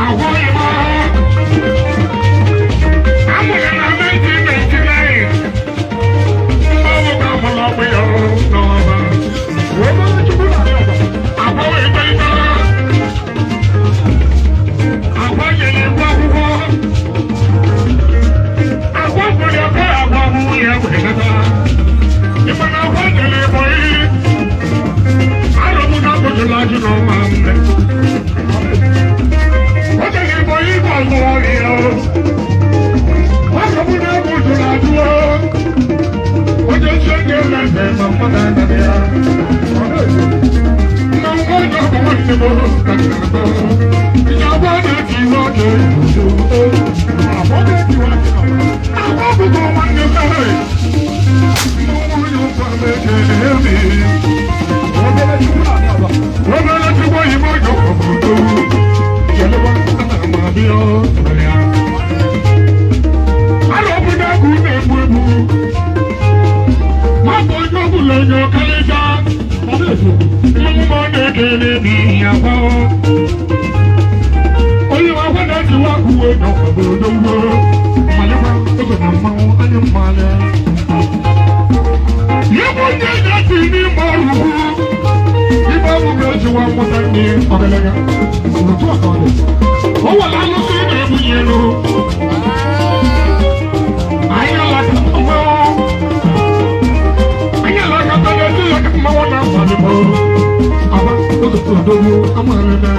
Agwa Igbo amụrụ na 1999, mgbe ọ bụ amụrụ ọgbụ ya n'ọba. Agwa wee tolite. Agwa nyere iwu akwụkwọ. Agwa gwere ebe agwa nwunye ya wee nata. Ịma na agwa nyere ịbọ ihe arụmụ na akpụjụla ajụ n'ọnwa mme. O jere ịbọ ihe ọzọ ọrịa. Arụmụ na akpụjụla ajụ. Onye isi oge eze ma mmadụ anaghị ya. Nna nwa onye ọbụ nwanne m ka m na-akpọ. Agwa na-eti iwe ọjọọ agwa bụkwa nwanne m. Nna nwa onye ụkwa m ekele m. Obere Chukwu oyibo obodo chelekwa ana m abịa ya. Ala obodo agụ na-egbu egbu. Mabụ onye ọbụla onye ọkalịcha. Mmanwụ ma ọ na-ekele n'ihi akwa. Onye akwa na-etiwa uwe n'obodo ugbo. Malekwa oge na mmanwụ anya mmalị. Ya bụ onye na-eti n'ime ọrụ ugwu. Ibe ọbụ ga-ejiwa mmụta ndị ọgaranya. Otu a ka ọ dị. O nwere alụsị na-ebunye elu. Anyị alaka mmanwụ. Anyị alaka na-eti ya ka mmanwụ na-akwado m. Aba oge odogwu amalite.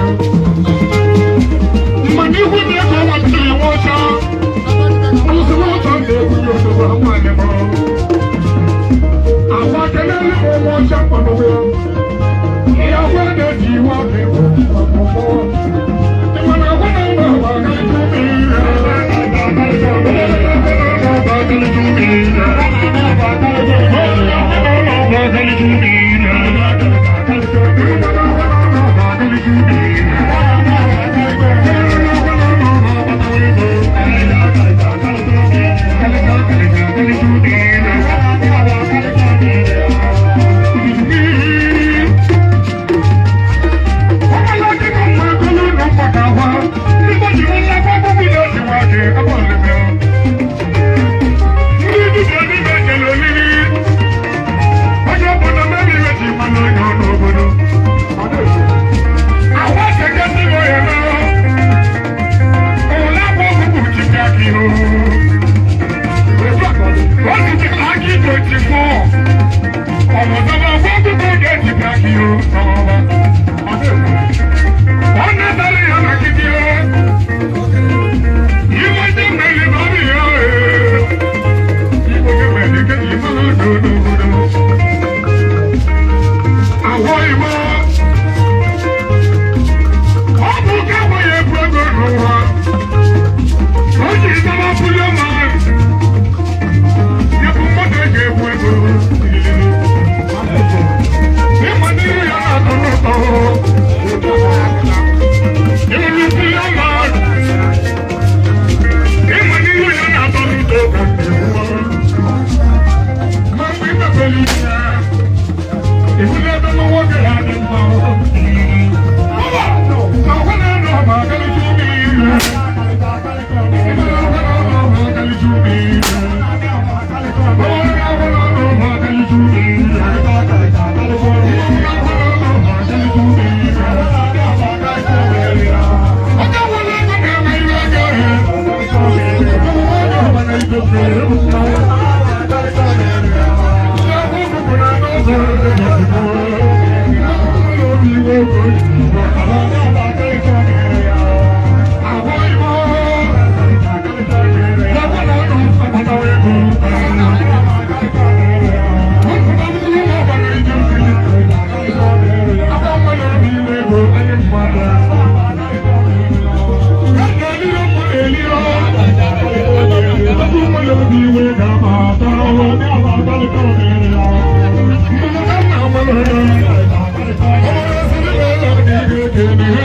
Mana ihu na-ego nwatara nwa ọcha. Alụsị nwa ọcha na-ebunye odogwu amalite m. Agwa kelele m nwa ọcha mkpanụgwụ. Ihe agwa na-eji iwe ọdụ ịbụ ọkpụkpọ. Mana agwa na-agba agba agalite ume.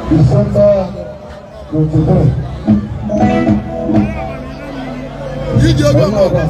December 23. Iji ego ọmọgwụ.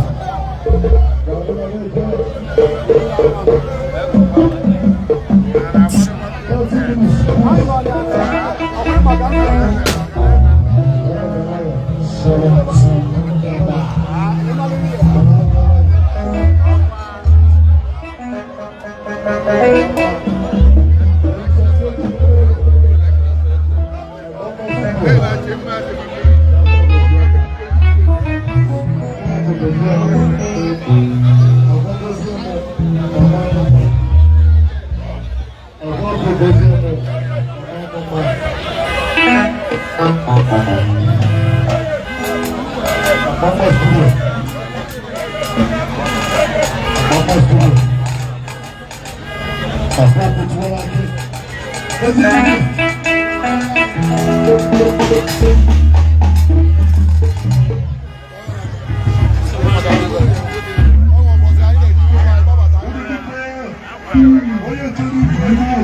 Onye tụrụ egwu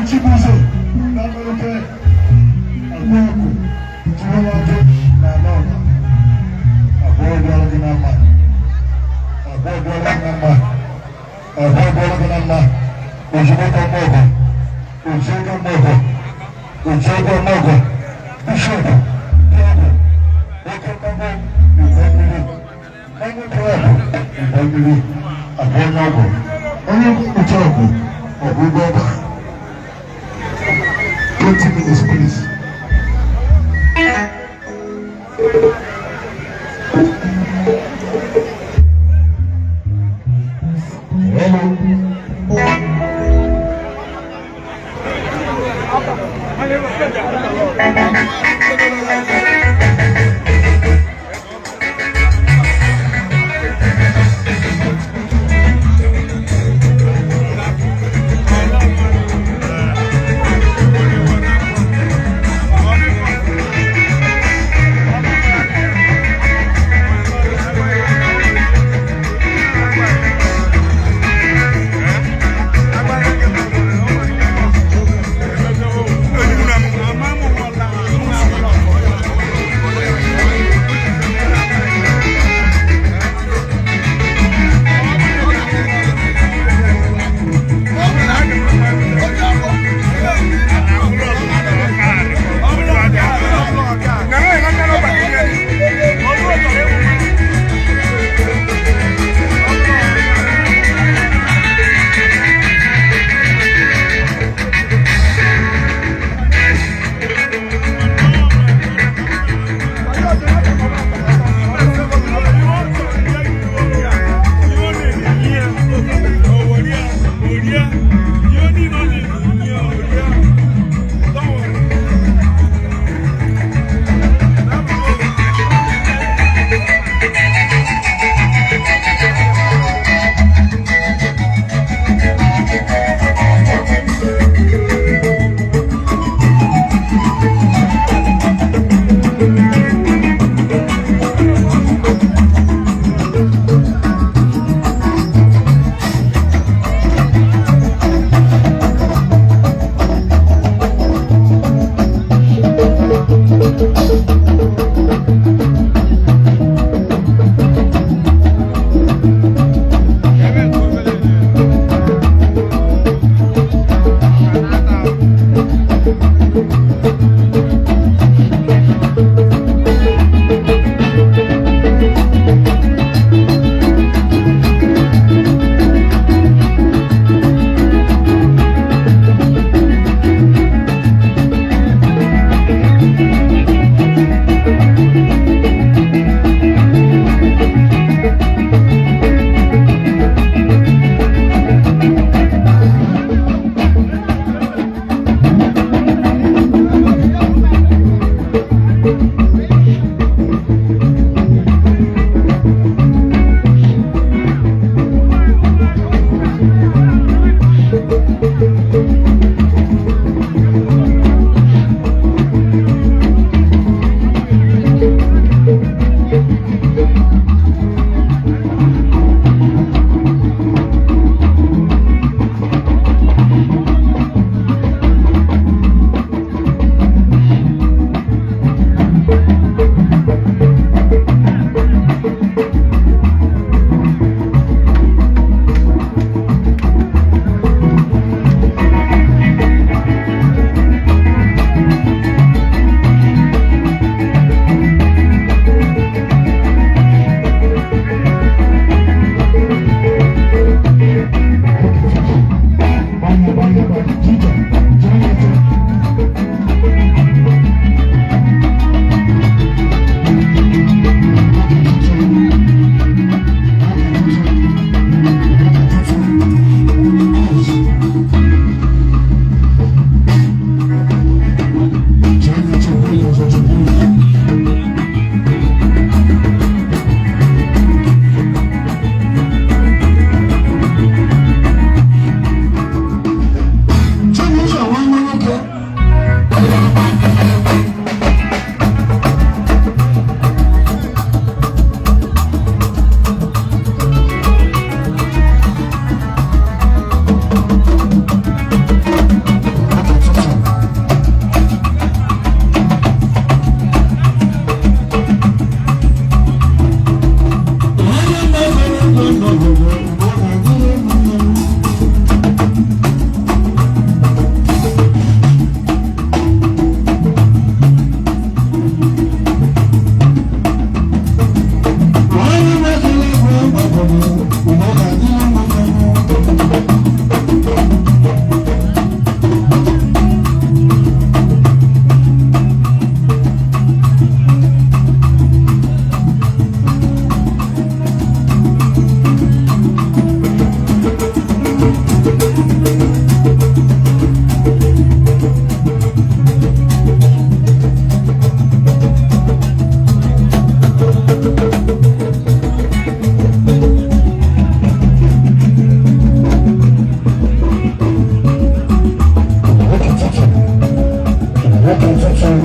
Chibuzo na mmalite agwa ọgụ tụrụ na ala ọla abụọ bịara gị na mma, abụọ bịara gị na mma, abụọ bịara gị na mma. Ojugbo ka mma ọgụ, ojiego mma ọgụ, ojiego mma ọgụ, bishọp bịa ọgụ, oke mmanwụ igwe mmiri, mmanwụ klọb igwe mmiri, abụọ n'ọgụ, onye mkpuchi ọgụ, ọgụ ụgwọ ọba. 20 minutes, please. Hello.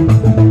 Thank you.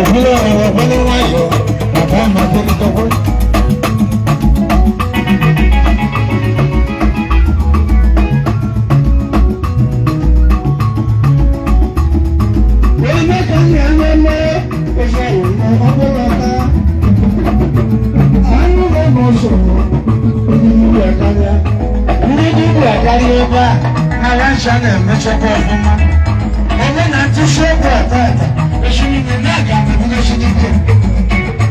Òbílẹ̀ ọ̀rọ̀ wọlé wáyọ̀ bàbá àmàdé ní tọ́gbọ́n. Ndị dibịa karịa ebe a na ncha na-emechakwa ọfụma. Ebe na ntụsi ọgwụ a tata, echi niile na-aga ebugosi dibịa.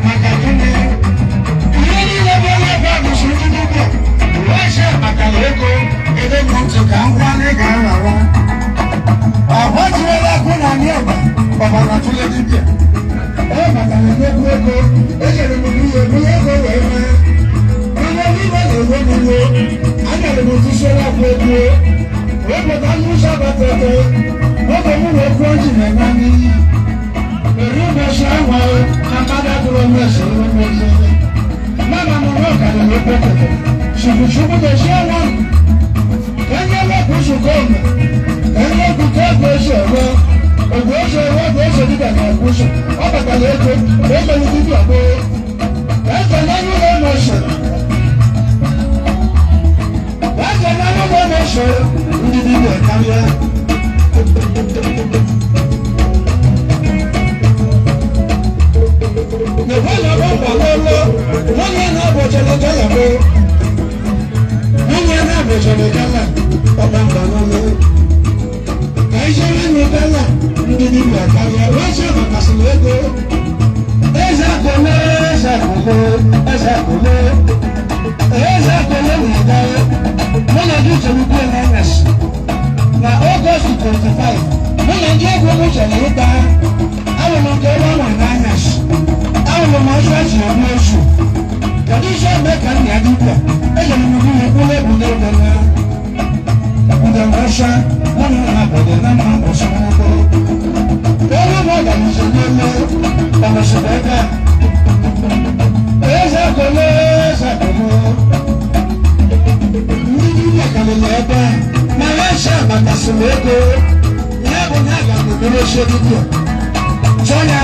Maka gịnị? Ihe niile bụ onye ebe a gosi ndị dibịa. Uwe maka ego ebe m ntị ka ngwa na ị ga-arara. Ahụ tiwara akụ na anyị ọba, ọbara tụle dibịa. Ọ batara nnukwu ego, ejere m n'ihe buru ego wee mee. Ihe niile na-ewe m iwe, anyere m tụsịrị akwa ego. Wee pụta n'ụzọ abatete, oge m wee kwuo ji na-eme n'iyi. Eri ụbọchị ahụ na mmadụ adịrọ m ese ihe mmezi. Mama m na ọkara na ekpetete. Ṣùkùṣùkù lè ṣe wọn. Ẹnyẹ lọ́kùn ṣùkọ́ ọ̀nà. Ẹnyẹ kù kẹ́ẹ̀kọ́ ẹ̀ṣẹ̀ ẹ̀rọ. Ògùn ẹ̀ṣẹ̀ ẹ̀rọ ọ̀gùn ẹ̀ṣẹ̀ dídà ní ẹ̀kúṣù. Ọ bàtàlẹ̀ ego, emelu dibịa gboo. Ẹ̀jẹ̀ n'anụ ụlọ na-ese. Ẹ̀jẹ̀ n'anụ ụlọ na-ese ndị dibịa karịa. Nekwe na ọgbọ lọ́lọ́, nwunye na-abọchara gala bụ. Nwunye na-abọchara gala, ọgba mba lọ́lọ́. Ka ijere nye gala, ndị dibịa karịa, wee makasịrị ego. Eze akụle, eze akụle, eze akụle, eze akụle na-aga. Mụ na gị chere ukwu n'anyasị. Na Ọgọst 25, mụ na ndị egwu m chere ịga. Ahụrụ m nke ebe ọ nọ n'anyasị. Ahụrụ m ọsọ esi egbu esu. Kedu isi ebe ka nna ya dibịa? Ejere m ihe kwụrụ ebu n'ebe na. Ekwude m ọsọ, mụ na ha bọdụ na mma ọsọ n'ebe. Ebe m ọ gara nso n'ele, ọ nọsịrị ebe a. Eze akụle, eze akụle. Ndị dibịa karịrị ebe a, ma ya nshi abatasịrị ego. Ya bụ na aga m emere isi dibịa. Chọọ ya.